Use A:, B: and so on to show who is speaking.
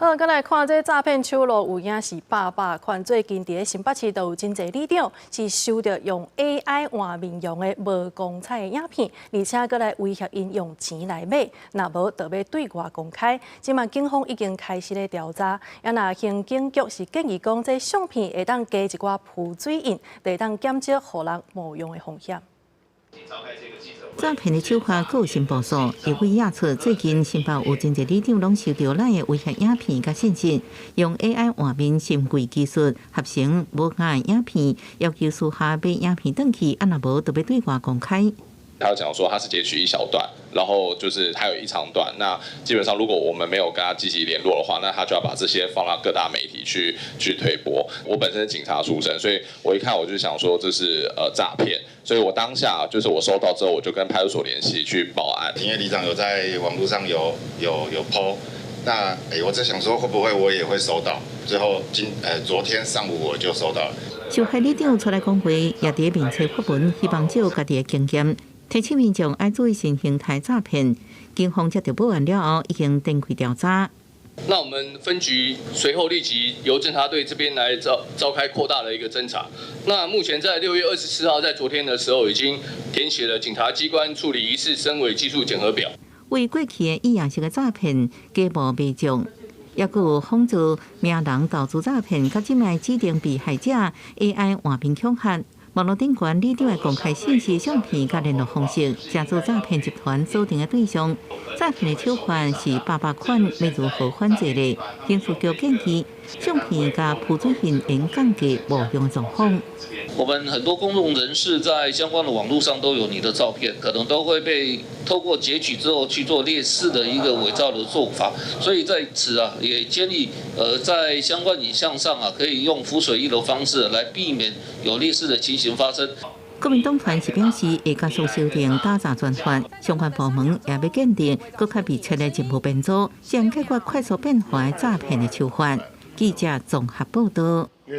A: 好，閣來看這詐騙手路有影是百百款。最近佇新北市都有真濟里長是收著用 AI 換面容的無光彩的影片，而且閣來威脅𪜶用錢來買，若無就欲對外公開。這馬警方已經開始咧調查，啊若刑警局是建議講，這相片會當加一寡浮水印，會當減少予人冒用的風險。
B: 詐騙的手法閣有新步數，立委指出最近新北有真濟里長攏收著 LINE 的威脅影片佮信息，用 AI 換面深櫃技術合成無假影片，要求私下買影片轉去，啊若無就欲對外公開。
C: 他講說他是截取一小段，然後就是還有一長段。那基本上如果我們沒有跟他積極聯絡的話，那他就要把這些放到各大媒體去推播。我本身是警察出身，所以我一看我就想說這是詐騙，所以我當下就是我收到之後，我就跟派出所聯繫去報案。
D: 因為里長有在網絡上有 po，那我在想說會不會我也會收到？最後昨天上午我就收到了。
B: 受害里長出來講話，也佇面冊發文，希望借家己的經驗，提醒民眾愛注意新形態詐騙。警方接到報案了後，已經展開調查。
E: 那我們分局隨後立即由偵查隊這邊來召開擴大的一個偵查。那目前在6月24號，在昨天的時候，已經填寫了警察機關處理疑似深偽技術檢核表。
B: 為過去的以樣式的詐騙，假冒賣將，抑閣有仿造名人投資詐騙，佮這擺指定被害者 AI 換面恐嚇。網路頂懸里長的公開信息、相片佮聯絡方式，成做詐騙集團鎖定的對象。詐騙的手法是百百款，欲如何反制呢？刑事局建議，相片佮浮水印應降低冒用狀況。
F: 我們很多公眾人士在相關的網絡上都有你的照片，可能都會被透過截取之後去做類似的一個偽造的做法，所以在此啊，也建議在相關影像上啊，可以用浮水印的方式來避免有類似的情形發生。
B: 國民黨團是表示會加速修訂打詐專法，相關部門也欲建立閣較密切的情報編組，才能解決快速變化的詐騙的手法。記者綜合報道。